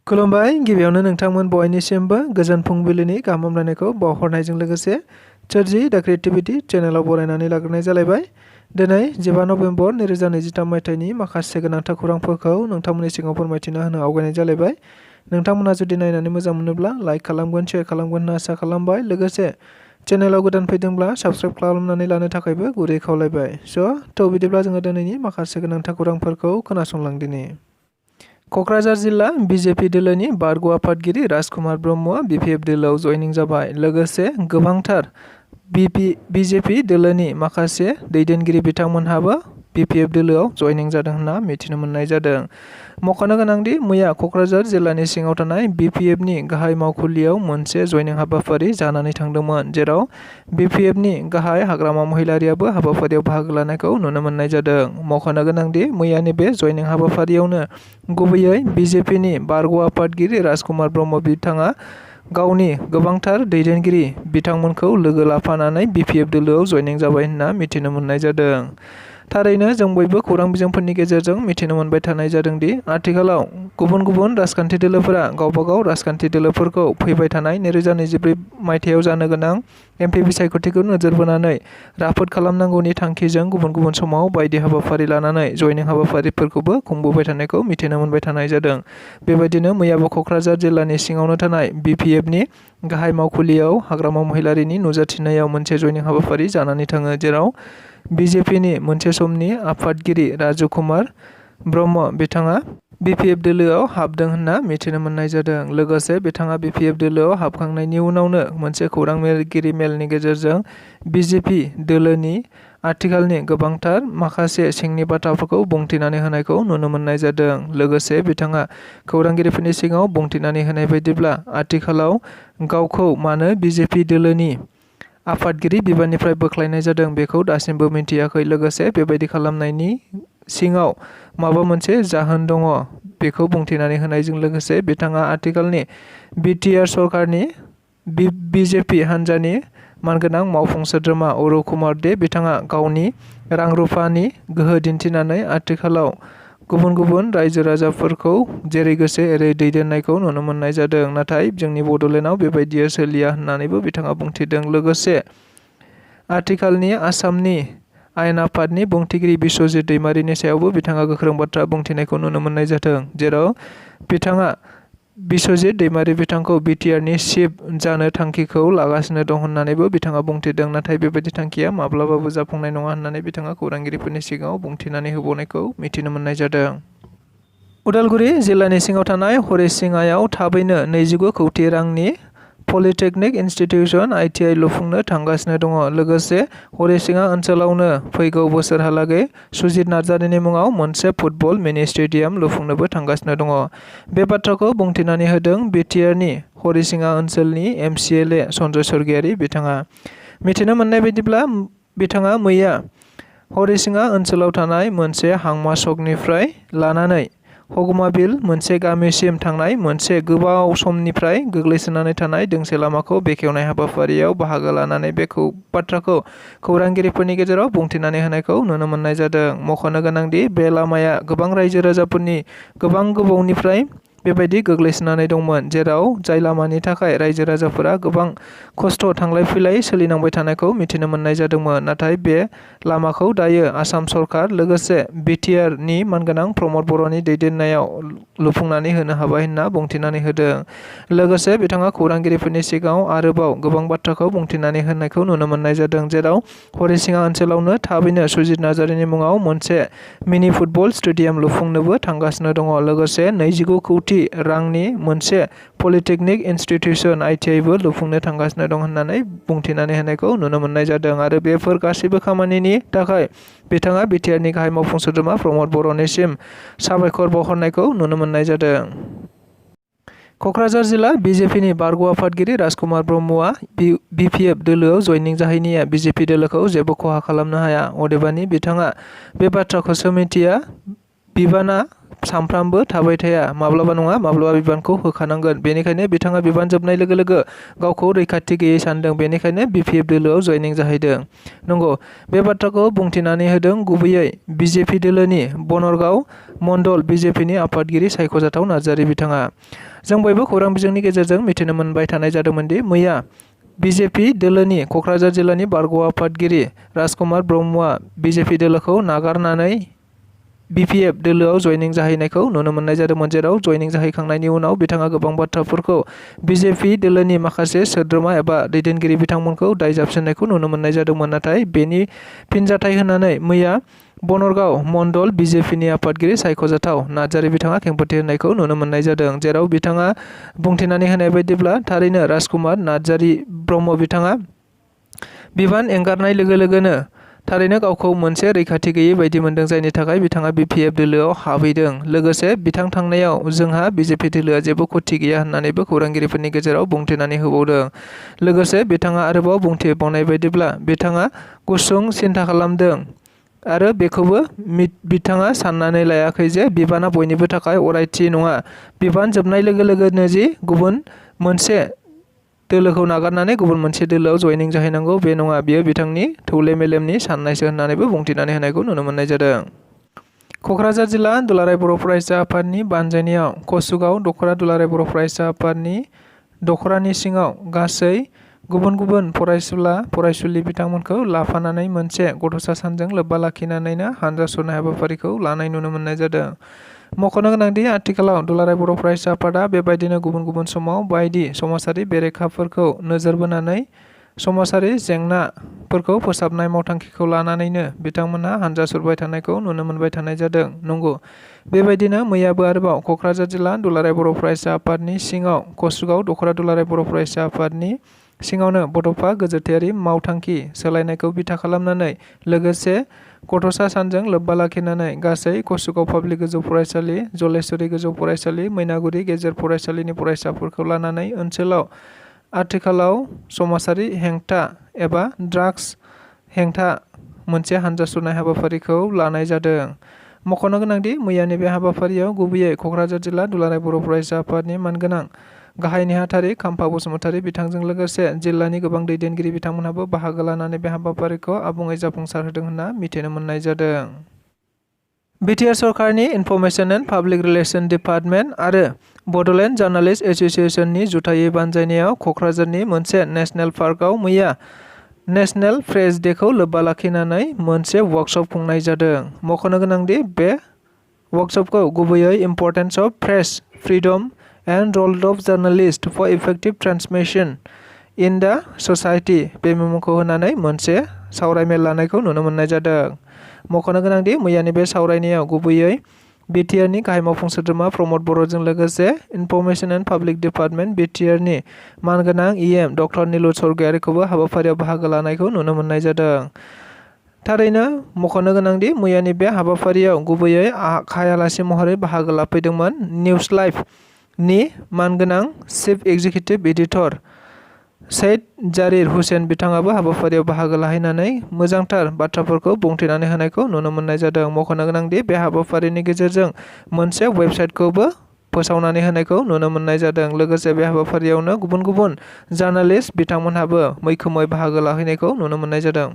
खुलुमबाय गिबियावनो नोंथांमोन बयनिसिमबो गोजोन फुंबिलिनि गाहाम हामलायनायखौ बावहरनायजों लोगोसे सोरजि दा क्रिएटिभिटी चेनेलाव बरायनानै लाग्रोनाय जालायबाय। दिनै 15 नभेम्बर 2023 मायथाइनि माखासे गोनांथार खौरांफोरखौ नोंथांमोननि सिगाङाव फोरमायथिना होनो आवगायनाय जालायबाय। नोंथांमोना जुदि नायनानै मोजां मोनोब्ला लाइक खालामगोन, शेयार खालामगोन होनना आसा खालामबाय। लोगोसे चेनेलाव गोदान फैदोंब्ला साबस्क्राइब खालामनानै लानो थाखायबो गुरै खावलायबाय। बिदिब्ला जोङो दिनैनि माखासे गोनांथार खौरांफोरखौ खोनासंलांदिनि। क'क्राझार जिल्ला बिजेपि दोलोनि बारग' आफादगिरि राजकुमार ब्रह्मआ बिपिएफ दोलोआव जयनिं जाबाय। लोगोसे गोबांथार बिजेपि दोलोनि माखासे दैदेनगिरि बिथांमोनहाबो बिपिएफ दोलोआव जयनिं जादों होनना मिथिनो मोननाय जादों। मख'नो गोनांदि मैया क'क्राझार जिल्लानि सिङाव थानाय बिपिएफनि गाहाय मावखुलियाव मोनसे जयनिं हाबाफारि जानानै थांदोंमोन, जेराव बिपिएफनि गाहाय हाग्रामा महिलारियाबो हाबाफारियाव बाहागो लानायखौ नुनो मोननाय जादों। मख'नो गोनांदि मैयानि बे जयनिं हाबाफारियावनो गुबैयै बिजेपिनि बारग' आफादगिरि राजकुमार ब्रह्म बिथाङा गावनि गोबांथार दैदेनगिरि बिथांमोनखौ लोगो लाफानानै बिपिएफ दोलोआव जयनिं जाबाय होनना मिथिनो मोननाय जादों। थारैनो जों बयबो खौरां बिजोंफोरनि गेजेरजों मिथिनो मोनबाय थानाय जादोंदि आथिखालाव गुबुन गुबुन राजखान्थि दोलोफोरा गावबागाव राजखान्थि दोलोफोरखौ फैबाय थानाय 2024 मायथाइयाव जानो गोनां एमपिपि सायख'थिखौ नोजोर बोनानै राफोद खालामनांगौनि थांखिजों गुबुन गुबुन समाव बायदि हाबाफारि लानानै जयनिं हाबाफारिफोरखौबो खुंबोबाय थानायखौ मिथिनो मोनबाय थानाय जादों। बेबायदिनो मैयाबो क'क्राझार जिल्लानि सिङावनो थानाय बिपिएफनि गाहाय मावखुलियाव हाग्रामा महिलारिनि नुजाथिनायाव मोनसे जयनिं हाबाफारि जानानै थाङो, जेराव बिजेपिनि मोनसे समनि आफादगिरि राजु कुमार ब्रह्म बिथाङा बिपिएफ दोलोआव हाबदों होनना मिथिनो मोननाय जादों। लोगोसे बिथाङा बिपिएफ दोलोआव हाबखांनायनि उनावनो मोनसे खौरां मेलगिरि मेलनि गेजेरजों बिजेपि दोलोनि आथिखालनि गोबांथार माखासे सिंनि बाथ्राफोरखौ बुंथिनानै होनायखौ नुनो मोननाय जादों। लोगोसे बिथाङा खौरांगिरिफोरनि सिगाङाव बुंथिनानै होनाय बायदिब्ला आथिखालाव गावखौ मानो बिजेपि दोलोनि आफादगिरि बिबाननिफ्राय बोख्लायनाय जादों बेखौ दासिमबो मिथियाखै। लोगोसे बेबायदि खालामनायनि सिङाव माबा मोनसे जाहोन दङ बेखौ बुंथिनानै होनायजों लोगोसे बिथाङा आथिखालनि बिटिआर सरकारनि बिजेपि हान्जानि मानगोनां मावफुं सोद्रोमा अरुण कुमार दे बिथाङा गावनि रां रुफानि गोहो दिन्थिनानै आथिखालाव गुबुन गुबुन रायजो राजाफोरखौ जेरै गोसो एरै दैदेननायखौ नुनो मोननाय जादों। नाथाय जोंनि बड'लेण्डआव बेबायदिया सोलिया होननानैबो बिथाङा बुंथिदों। लोगोसे आथिखालनि आसामनि आयेन आफादनि बुंथिगिरि बिस्वजित दैमारिनि सायावबो बिथाङा गोख्रों बाथ्रा बुंथिनायखौ नुनो मोननाय जादों, जेराव बिथाङा बिस्वजित दैमारि बिथांखौ बिटिआरनि चिफ जानो थांखिखौ लागासिनो दं होननानैबो बिथाङा बुंथिदों। नाथाय बेबायदि थांखिया माब्लाबाबो जाफुंनाय नङा होननानै बिथाङा खौरांगिरिफोरनि सिगाङाव बुंथिनानै होबावनायखौ मिथिनो मोननाय जादों। उदालगुरि जिल्लानि सिङाव थानाय हरिसिङायाव थाबैनो 29 कौटि रांनि पलिटेकनिक इनस्टिटिउसन (आइटिआइ) लुफुंनो थांगासिनो दङ। लोगोसे हरिसिङा ओनसोलावनो फैगौ बोसोरहालागै सुजित नार्जारिनि मुङाव मोनसे फुटबल मिनि स्टेडियाम लुफुंनोबो थांगासिनो दङ। बे बाथ्राखौ बुंथिनानै होदों बिटिआरनि हरिसिङा ओनसोलनि एमसिएलए सन्जय सर्गियारि बिथाङा। मिथिनो मोननाय बायदिब्ला बिथाङा मैया हरिसिङा ओनसोलाव थानाय मोनसे हांमा सकनिफ्राय लानानै हगमाबिल मोनसे गामिसिम थांनाय मोनसे गोबाव समनिफ्राय गोग्लैसोनानै थानाय दोंसे लामाखौ बेखेवनाय हाबाफारियाव बाहागो लानानै बे बाथ्राखौ खौरांगिरिफोरनि गेजेराव बुंथिनानै होनायखौ नुनो मोननाय जादों। मख'नो गोनांदि बे लामाया गोबां रायजो राजाफोरनि गोबां गोबावनिफ्राय बेबायदि गोग्लैसोनानै दंमोन, जेराव जाय लामानि थाखाय रायजो राजाफोरा गोबां खस्थ' थांलाय फैलाय सोलिनांबाय थानायखौ मिथिनो मोननाय जादोंमोन। नाथाय बे लामाखौ दायो आसाम सरकार लोगोसे बिटिआरनि मानगोनां प्रमद बर'नि दैदेननायाव लुफुंनानै होनो हाबाय होनना बुंथिनानै होदों। लोगोसे बिथाङा खौरांगिरिफोरनि सिगाङाव आरोबाव गोबां बाथ्राखौ बुंथिनानै होनायखौ नुनो मोननाय जादों, जेराव हरिसिङा ओनसोलावनो थाबैनो सुजित नार्जारिनि मुङाव मोनसे मिनि फुटबल स्टेडियाम लुफुंनोबो थांगासिनो दङ। लोगोसे 29 कौटि रांनि मोनसे पलिटेकनिक इनस्टिटिउसन (आइटिआइ)बो लुफुंनो थांगासिनो दं होननानै बुंथिनानै होनायखौ नुनो मोननाय जादों। आरो बेफोर गासैबो खामानिनि थाखाय बिथाङा बिटिआरनि गाहाय मावफुं सोद्रोमा प्रमद बर'निसिम साबायखर बावहरनायखौ नुनो मोननाय जादों। क'क्राझार जिल्ला बिजेपिनि बारग' आफादगिरि राजकुमार ब्रह्मआ बिपिएफ दोलोआव जयनिं जाहैनाया बिजेपि दोलोखौ जेबो खहा खालामनो हाया। अदेबानि बिथाङा बे बाथ्राखौसो मिथिया बिबाना सानफ्रामबो थाबाय थाया, माब्लाबा नङा माब्लाबा बिबानखौ होखानांगोन। बेनिखायनो बिथाङा बिबान जोबनाय लोगो लोगो गावखौ रैखाथि गैयै सानदों, बेनिखायनो BPF दोलोआव जयनिं जाहैदों। नंगौ, बे बाथ्राखौ बुंथिनानै होदों गुबैयै BJP दोलोनि बनरगाव मण्डल BJPनि आफादगिरि सायख'जाथाव नार्जारि बिथाङा। जों बयबो खौरां बिजोंनि गेजेरजों मिथिनो मोनबाय थानाय जादोंमोन दि मैया BJP दोलोनि क'क्राझार जिल्लानि बारग' आफादगिरि राजकुमार ब्रह्मआ BJP दोलोखौ नागारनानै BPF दोलोआव जयनिं जाहैनायखौ नुनो मोननाय जादोंमोन, जेराव जयनिं जाहैखांनायनि उनाव बिथाङा गोबां बाथ्राफोरखौ BJP दोलोनि माखासे सोद्रोमा एबा दैदेनगिरि बिथांमोनखौ दाय जाबसिननायखौ नुनो मोननाय जादोंमोन। नाथाय बेनि फिनजाथाय होनानै मैया बनरगाव मण्डल BJPनि आफादगिरि सायख'जाथाव नार्जारि बिथाङा खेंफोरथि होनायखौ नुनो मोननाय जादों, जेराव बिथाङा बुंथिनानै होनाय बायदिब्ला थारैनो राजकुमार नार्जारि ब्रह्म बिथाङा बिबान एंगारनाय लोगो लोगोनो थारैनो गावखौ मोनसे रैखाथि गैयै बायदि मोनदों, जायनि थाखाय बिथाङा BPF दोलोआव हाबहैदों। लोगोसे बिथां थांनायाव जोंहा BJP दोलोआ जेबो खथि गैया होननानैबो खौरांगिरिफोरनि गेजेराव बुंथिनानै होबावदों। लोगोसे बिथाङा आरोबाव बुंथिबावनाय बायदिब्ला बिथाङा गुसुं सिन्था खालामदों आरो बेखौबो बिथाङा साननानै लायाखै जे बिबाना बयनिबो थाखाय अरायथि नङा। बिबान जोबनाय लोगो लोगोनो जि गुबुन मोनसे दोलोखौ नागारनानै गुबुन मोनसे दोलोआव जयनिं जाहैनांगौ बे नङा, बियो बिथांनि थौले मेलेमनि साननायसो होननानैबो बुंथिनानै होनायखौ नुनो मोननाय जादों। क'क्राझार जिल्ला दुलाराय बर' फरायसा आफादनि बानजायनायाव कसुगाव दख'रा दुलाराय बर' फरायसा आफादनि दख'रानि सिङाव गासै गुबुन गुबुन फरायसुला फरायसुलि बिथांमोनखौ लाफानानै मोनसे गथ'सा सानजों लोब्बा लाखिनानैनो हानजा सुरनाय हाबाफारिखौ लानाय नुनो मोननाय जादों। मख'नो गोनांदि आथिखालाव दुलाराय बर' फरायसा आफादा बेबायदिनो गुबुन गुबुन समाव बायदि समाजारि बेरेखाफोरखौ नोजोर बोनानै समाजारि जेंनाफोरखौ फोसाबनाय मावथांखिखौ लानानैनो बिथांमोनहा हानजा सुरबाय थानायखौ नुनो मोनबाय थानाय जादों। नंगौ, बेबायदिनो मैयाबो आरोबाव क'क्राझार जिल्ला दुलाराय बर' फरायसा आफादनि सिङाव कसुगाव दख'रा दुलाराय बर' फरायसा आफादनि सिङावनो बड'फा गोजोथायारि मावथांखि सोलायनायखौ बिथा खालामनानै लोगोसे गथ'सा सानजों लोब्बा लाखिनानै गासै कसुगाव पाब्लिक गोजौ फरायसालि, जलेश्वरी गोजौ फरायसालि, मैनागुरि गेजेर फरायसालिनि फरायसाफोरखौ लानानै ओनसोलाव आथिखालाव समाजारि हेंथा एबा ड्राग्स हेंथा मोनसे हानजा सुरनाय हाबाफारिखौ लानाय जादों। मख'नो गोनांदि मैयानि बे हाबाफारियाव गुबैयै क'क्राझार जिल्ला दुलाराय बर' फरायसा आफादनि मानगोनां गाहाय नेहाथारि खाम्फा बसुमतारी बिथांजों लोगोसे जिल्लानि गोबां दैदेनगिरि बिथांमोनहाबो बाहागो लानानै बे हाबाफारिखौ आबुङै जाफुंसारहोदों होनना मिथिनो मोननाय जादों। बिटिआर सरकारनि information and public relation department आरो बड'लेण्ड जार्नालिस्ट एस'सिएशननि जुथायै बानजायनायाव क'क्राझारनि मोनसे नेशनेल पार्कआव मैया नेशनेल प्रेस डेखौ लोब्बा लाखिनानै मोनसे वर्कशप खुंनाय जादों। मख'नो गोनांदि बे वर्कशपखौ गुबैयै importance of press freedom and role of journalist for effective transmission in the society बे बिमुंखौ होनानै मोनसे सावरायमेल लानायखौ नुनो मोननाय जादों। मख'नो गोनांदि मैयानि बे सावरायनायाव गुबैयै बिटिआरनि गाहाय मावफुं सोद्रोमा प्रमद बर'जों लोगोसे इनफरमेशन एन्ड पाब्लिक डिपार्टमेन्ट बिटिआरनि मानगोनां EM डक्टर निलुत स्वरगयारिखौबो हाबाफारियाव बाहागो लानायखौ नुनो मोननाय जादों। थारैनो मख'नो गोनांदि मैयानि बे हाबाफारियाव गुबैयै आखाइ आलासि महरै बाहागो लाफैदोंमोन निउज लाइभनि मानगोनां chief executive editor Syed जारिर Hussain बिथाङाबो हाबाफारियाव बाहागो लाहैनानै मोजांथार बाथ्राफोरखौ बुंथिनानै होनायखौ नुनो मोननाय जादों। मख'नो गोनांदि बे हाबाफारिनि गेजेरजों मोनसे वेबसाइटखौबो फोसावनानै होनायखौ नुनो मोननाय जादों। लोगोसे बे हाबाफारियावनो गुबुन गुबुन जार्नालिस्ट बिथांमोनहाबो मैखोमै बाहागो लाहैनायखौ नुनो मोननाय जादों।